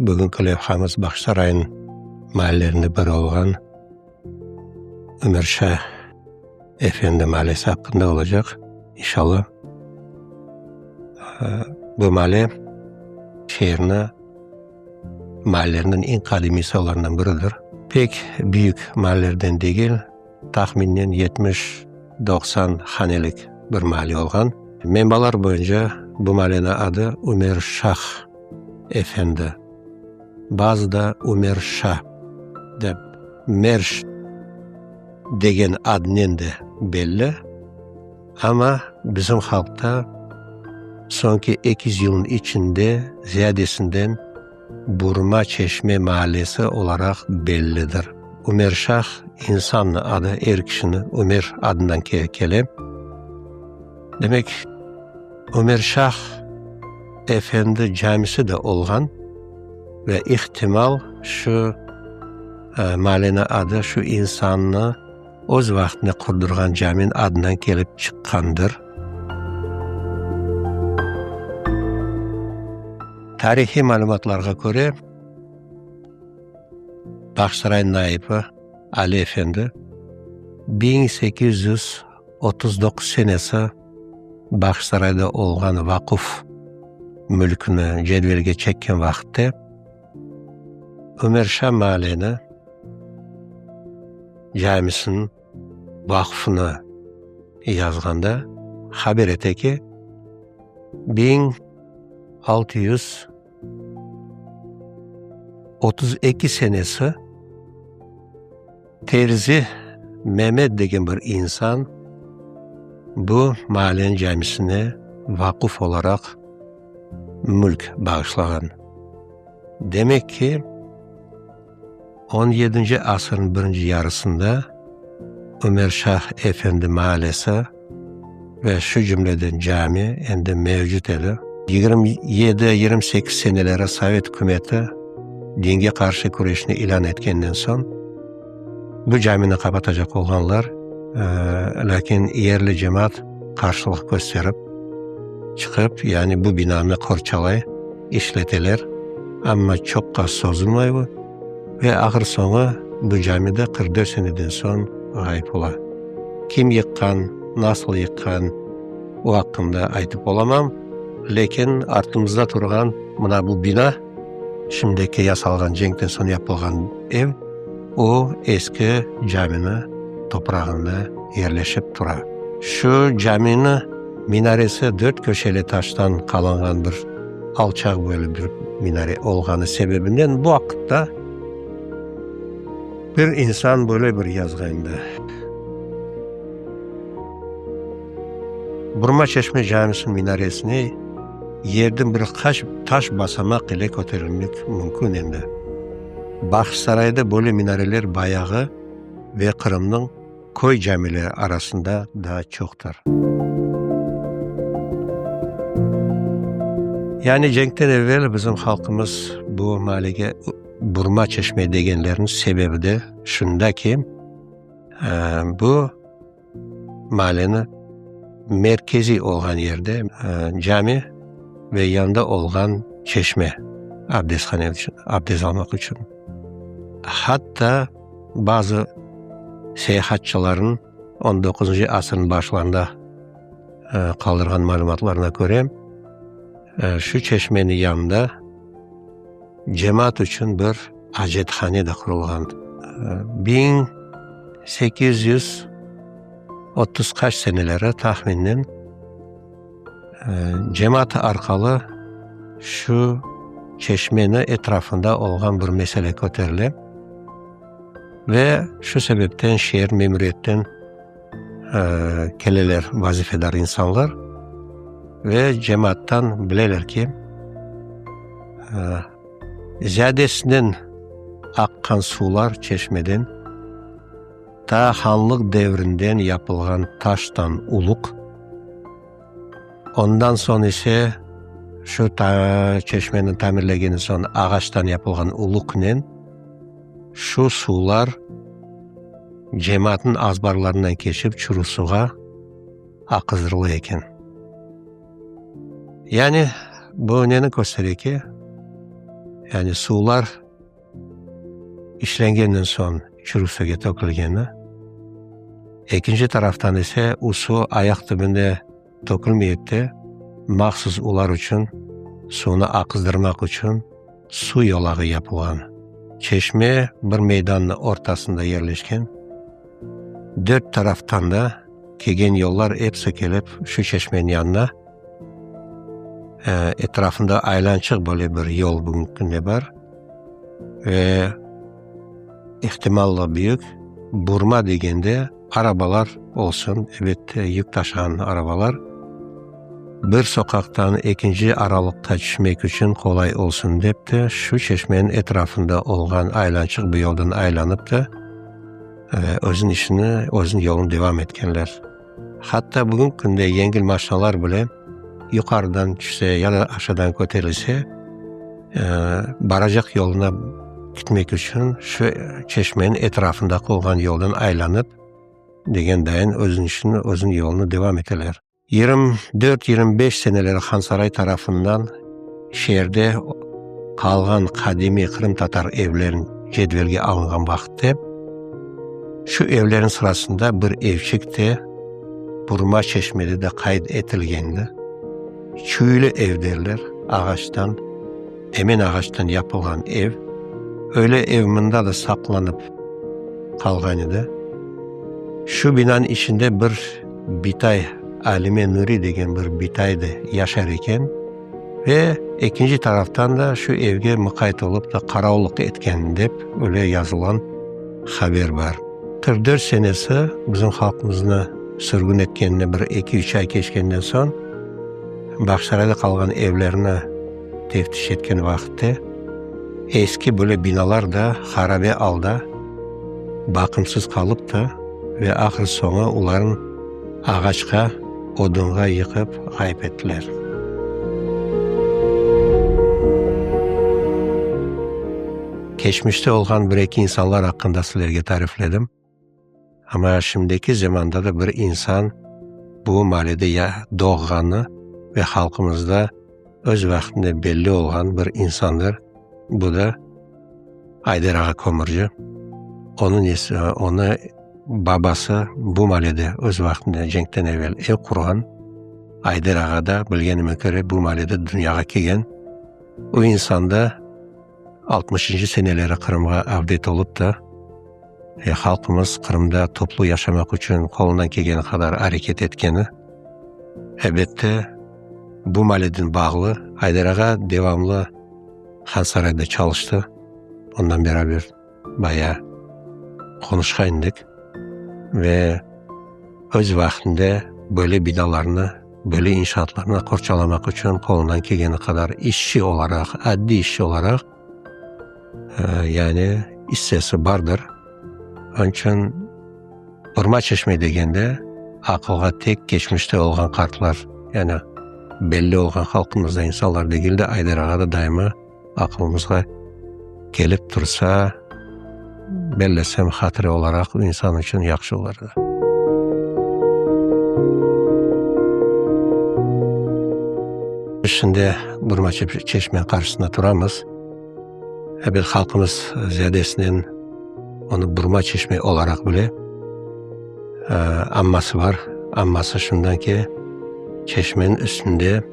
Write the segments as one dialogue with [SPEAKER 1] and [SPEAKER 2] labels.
[SPEAKER 1] Bugünki levhamız Bağçasaraynıñ maallerinden biri olğan Ümerşa Efendi maallesi aqqında olacaq, inşallah. Bu maalle şeerni maalleriniñ eñ qadimiysi olarından biridir. Pek büyük maallerden degil, tahminen 70, 90 hanelik bir maalle olğan. Menbalar boyunca bu maalleniñ adı Ümer Şah Efendi, bazıda Ümer Şa dep Merş degen adnen de belli, amma bizim halqta soñki 200 yılnıñ içinde ziyadesinden Burma Çeşme maallesi olaraq bellidir. Ümer Şah insannı adı, er kişini Ümer adından kele. Demek, Ümer Şah Efendi camisi de olğan ve ihtimal şu maalleniñ adı şu insannı öz vaqtında qurdurğan caminiñ adından kelip çıqqandır. Tarihiy malümatlarğa köre, Bağçasaray naibi Ali efendi 1839 senesi Bağçasarayda olğan vaquf mülküni cedvelge çekken vaqıtte Ümerşa maaleni camisiniñ vaqufını yazğanda haber ete ki, 1632 senesi Terzi Memet degen bir insan bu maalleniñ camisine vaquf olaraq mülk bağışlağan. Demek ki, on yedinci asırnıñ birinci yarısında Ümer Şah Efendi maallesi ve şu cümleden cami endi mevcut edi. 27, 28 seneleri Sovet ükümeti dinge qarşı küreşni ilân etkenden soñ, bu camini qapatacaq olğanlar, lâkin yerli cemaat qarşılıq kösterip çıqıp, yani bu binanı qorçalay, işleteler, amma çoqqa sozulmay bu ve ahır soñu bu cami de 44 seneden soñ ğayıp ola. Kim yıqqan, nasıl yıqqan, o aqqında aytıp olamam, lâkin artımızda turğan mına bu bina, şimdiki yasalğan cenkten soñ yapılğan ev, o eski camini toprağında yerleşip tura. Şu camini minaresi dört köşeli taştan qalınğan bir alçaq boylu bir minare olğanı sebebinden bu aqta bir insan böyle bir yazğandı. Burma Çeşme camisiniñ minaresine yerden bir qaç taş basamaq ile köterilmek mümkün endi. Bağçasarayda böyle minareler bayağı ve Qırımnıñ köy camileri arasında daa çoqtır. Yani cenkten evel bizim halqımız bu maalege Burma Çeşme degenleriniñ sebebi de şunda ki, bu maaleni merkeziy olğan yerde cami ve yanında olğan çeşme abdesthane içün, abdest almaq içün. Hatta bazı seyahatçılarnıñ on doquzıncı asırnıñ başlarında qaldırğan malümatlarına köre, şu çeşmeniñ yanında cemaat içün bir acethane de qurulğan. 1830 qaç seneleri tahminen cemaat arqalı şu çeşmeni etrafında olğan bir mesele köterile ve şu sebepten şeer memuriyetten keleler vazifedar insanlar ve cemaattan bileler ki, ziyadesinen aqqan suvlar çeşmeden ta hanlıq devrinden yapılğan taştan uluq, ondan soñ ise şu çeşmeni tamirlegen soñ ağaçtan yapılğan uluqnen şu suvlar cemaatnıñ azbarlarından keçip Çurusuvğa aqızdırıla eken. Yani bu neni köstere ki, Yani suvlar işlengenden soñ Çürük-Suvge tökülgeni. Ekinci taraftan ise u suv ayaq tübünde tökülmeyip de, mahsus olar içün, suvnı aqızdırmaq içün suv yolağı yapılğan. Çeşme bir meydannıñ ortasında yerleşken. Dört taraftan da kelgen yollar episi kelip şu çeşmeniñ yanına. Etrafında aylançıq böyle bir yol bugünki künde bar. Ve ihtimallı büyük, burma degende arabalar olsun, elbette, yük taşığan arabalar, bir soqaqtan ekinci aralıqqa tüşmek içün qolay olsun dep de, şu çeşmeniñ etrafında olğan aylançıq bu yoldan aylanıp da, özüniñ işini, özüniñ yolunı devam etkenler. Hatta bugünki künde yengil maşinalar bile yuqarıdan tüşse ya da aşağıdan köterilse, baracaq yoluna gitmek içün şu çeşmeniñ etrafındaki olğan yoldan aylanıp, degen dayın özüniñ işini, özüniñ yolunı devam eteler. 24, 25 seneleri Hansaray tarafından şeerde qalğan qadimiy qırımtatar evlerin cedvelge alınğan vaqıtte, şu evlerin sırasında bir evçik de Burma Çeşmede de qayd etilgendi. Çüylü ev derler, ağaçtan, emen ağaçtan yapılğan ev. Öyle ev mında da saqlanıp qalğan edi. Şu binanıñ içinde bir bitay, Alime Nuri degen bir bitay da yaşar eken ve ekinci taraftan da şu evge mıqayt olıp da qaravullıq etken dep öyle yazılğan haber bar. 44 senesi bizim halqımıznı sürgün etkenine bir eki-üç ay keçkenden soñ Bağçasarayda qalğan evlerni teftiş etken vaqıtte eski böyle binalar da harabe alda baqımsız qalıp da ve ahır soñu olarnı ağaçqa, odunğa yıqıp ğayıp ettiler. Keçmişte olğan bir-eki insanlar aqqında sizlerge tarifledim. Amma şimdiki zamanda da bir insan bu maalede doğğanı ve halqımızda öz vaqtında belli olğan bir insandır. Bu da Ayder ağa Kömürci. Onıñ onı babası bu maalede öz vaqtında cenkten evel ev qurğan. Ayder ağa da, bilgenime köre, bu maalede dünyağa kelgen. O insan da altmışıncı seneleri Qırımğa avdet olıp da, halqımız Qırımda toplu yaşamaq içün qolundan kelgeni qadar areket etkeni, elbette, bu maleden bağlı. Ayder ağa devamlı Hansarayda çalıştı, ondan beraber bayağı qonuşqan edik ve öz vaqtında böyle binalarnı, böyle inşaatlarnı qorçalamaq içün qolundan kelgeni qadar işçi olaraq, addiy işçi olaraq, yani issesi bardır. Onıñ içün Urma çeşme degende aqılğa tek keçmişte olğan qartlar, yani belli olğan halqımızda insanlar degil de, Ayder ağa da daima aqılımızğa kelip tursa, bellesem, hatire olaraq insan içün yahşı olur edi. Biz şimdi Burma çeşme qarşısında turamız. Ebet, halqımız ziyadesinen onı Burma çeşme olaraq bile. Amması bar. Amması şundan ki, çeşmeniñ üstünde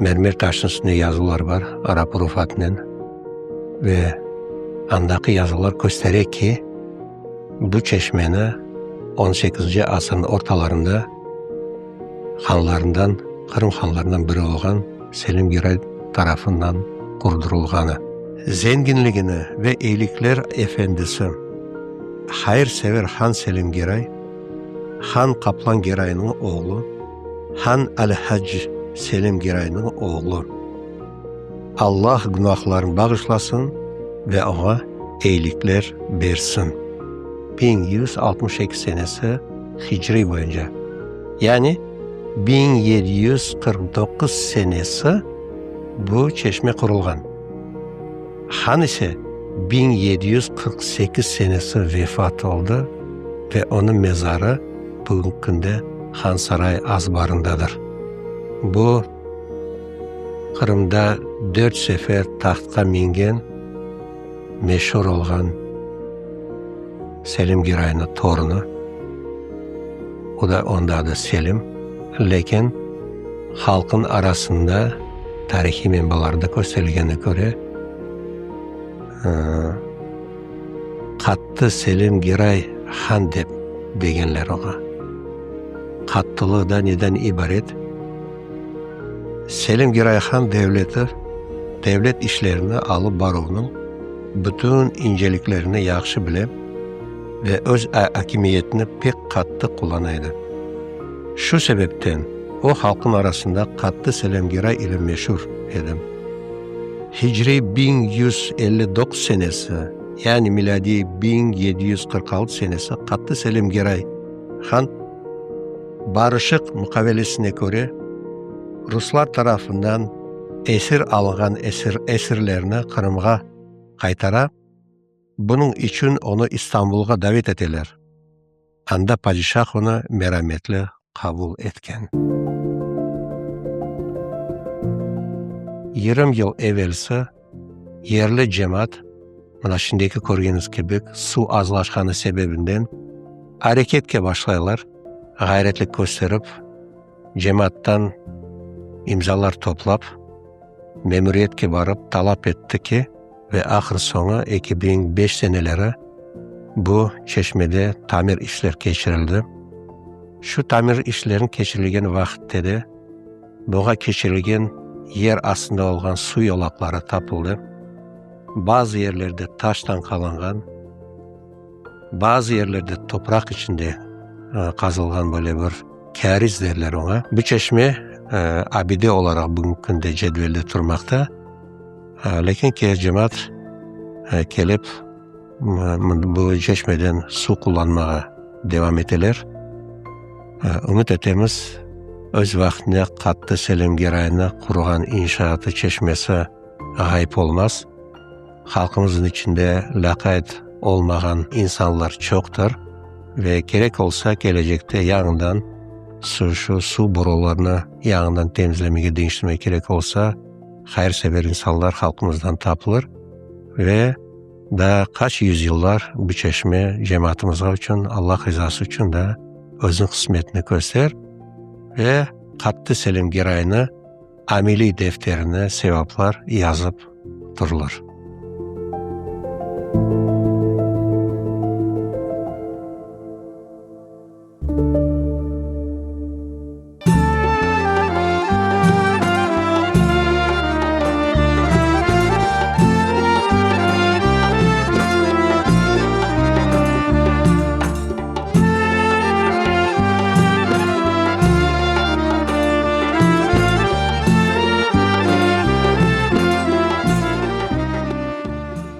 [SPEAKER 1] mermer taşnıñ üstünde yazılar bar, arap urufatınen. Ve andaki yazılar köstere ki, bu çeşmeni on sekizinci asırnıñ ortalarında hanlarından, Qırım hanlarından biri olğan Selim Giray tarafından qurdurılğanı. Zenginligini ve eylikler efendisi, hayırsever han Selim Giray, han Qaplan Giraynıñ oğlu, han Al-Hac Selim Giraynıñ oğlu. Allah günahlarını bağışlasın ve oña eyilikler bersin. 1162 senesi hicriy boyunca, yani 1749 senesi bu çeşme qurulğan. Han ise 1748 senesi vefat oldı ve onıñ mezarı bugünki künde Hansaray azbarındadır. Bu. Qırımda dört sefer tahtqa mingen meşur olğan Selim Giraynıñ torunı, o da, onıñ da adı Selim, lâkin halqnıñ arasında tarihiy menbalarda kösterilgenine köre, Qattı Selim Giray han dep degenler oña. Qattılığı da neden ibaret? Selim Giray han devleti, devlet işlerini alıp baruvnıñ bütün inceliklerini yahşı bile ve öz akimiyetini pek qattı qullana edi. Şu sebepten o halqnıñ arasında Qattı Selim Giray ile meşur edi. Hicriy 1159 senesi, yani milâdiy 1746 senesi Qattı Selim Geray han barışıq muqavelesine köre ruslar tarafından esir alınğan esirlerni Qırımğa qaytara, bunıñ içün onı İstanbulğa davet eteler. Anda padişah onı merametli qabul etken. Yirmi yıl evelsi yerli cemaat, mına şimdiki körgeniñiz kibi, suv azlaşqanı sebebinden areketke başlaylar, ğayretlik kösterip, cemaattan imzalar toplap, memuriyetke barıp talap etti ki, ve ahır-soñu 2005 seneleri bu çeşmede tamir işler keçirildi. Şu tamir işlerin keçirilgen vaqıtte de buña keçirilgen yer astında olğan suv yolaqları tapıldı. Bazı yerlerde taştan qalanğan, bazı yerlerde topraq içinde qazılğan böyle bir kâriz derler oña. Bu çeşme abide olaraq bugünki künde cedvelde turmaqta. Lâkin ke cemaat kelip bu çeşmeden suv qullanmağa devam eteler. Ümüt etemiz, öz vaqtında qattı Selim Geraynı qurğan inşaatı çeşmesi ğayıp olmaz. Halqımıznıñ içinde lâqayt olmağan insanlar çoqtır ve kerek olsa kelecekte yañıdan şu suv borularını yañıdan temizlemege, deñiştirmege kerek olsa, hayırsever insanlar halqımızdan tapılır ve daa qaç yüzyıllar bu çeşme cemaatımızğa içün, Allah rizası içün da özüniñ hızmetini köster ve Qattı Selim Geraynı ameliy defterine sevaplar yazıp turulır.